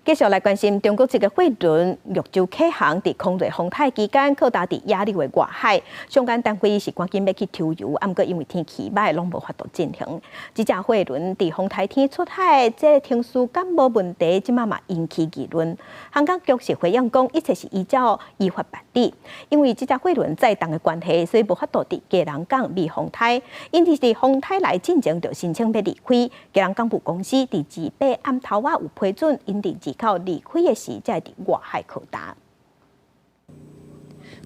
繼續來關心中國籍的貨輪綠洲啟航，佇空瑞風颱期間，靠達佇野柳的外海，相關單位是趕緊欲去抽油，毋過因為天氣䆀，攏無法度進行。這隻貨輪佇風颱天出海，這個程序敢無問題？這馬嘛引起議論。航港局是回應講，一切是依照依法辦理。因為這隻貨輪載重的關係，所以無法度佇基隆港避風颱。因此佇風颱來進前就申請欲離開，基隆港務公司佇28暗頭仔有批准，𪜶佇29離開的時，才會佇外海靠達。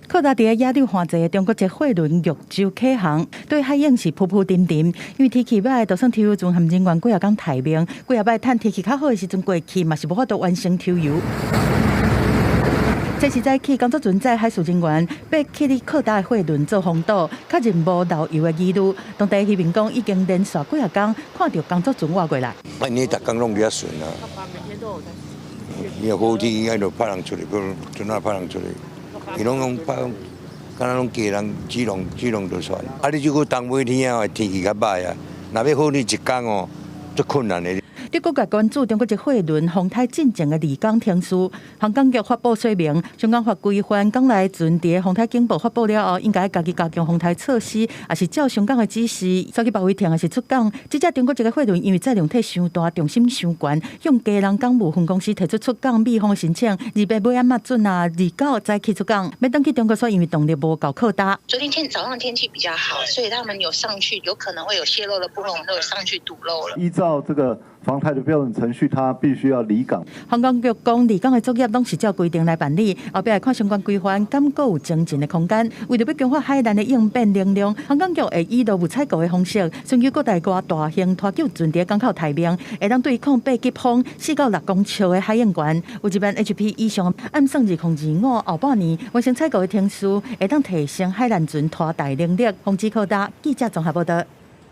靠達佇野柳旱季，中國籍貨輪綠洲啟航，對海湧是浮浮沉沉。因為天氣䆀，就算抽油船和人員幾仔工待命，幾仔擺趁天氣較好的時陣過去，嘛是無法度完成抽油。這是早起工作船載海事人員，欲去佇靠達的貨輪做封堵，確認無漏油的疑慮。當地漁民講，已經連續幾仔工看著工作船倚過來。啊，你逐工攏佇遐巡啊？你若好天，愛就派人出來，閣陣仔派人出來。伊攏講派，敢若攏家人主動主動就算。啊，你這個東尾天啊，天氣較䆀啊，若欲好你一工哦，足困難的。對各界關注中國籍貨輪風颱進前的離港程序，航港局發布說明，相關法規範港來船佇風颱警報發布了後，應該家己加強風颱措施，抑是照上港的指示，煞去別位停，抑是出港。這隻中國籍的貨輪因為載量體傷大，重心傷懸，向基隆港務分公司提出出港避風的申請，28尾暗仔准啊，29早起出港，欲轉去中國煞因為動力無夠靠達。昨天天早上天氣比較好，所以他們有上去，有可能會有洩漏的部分，我們都有上去堵漏了。依照這個防颱的標準程序，它必須要離港。航港局講，離港的作業攏是照規定來辦理，後壁會看相關規範，敢閣有精進的空間。為著欲強化海難的應變能力，航港局會以勞務採購的方式，尋求國內外大型拖救船佇港口待命，會當對抗八級風4到6公尺的海湧懸。有1萬 HP 以上，按算2025後半年完成採購的程序，會當提升海難船拖帶能力，防止擴大。記者綜合報道。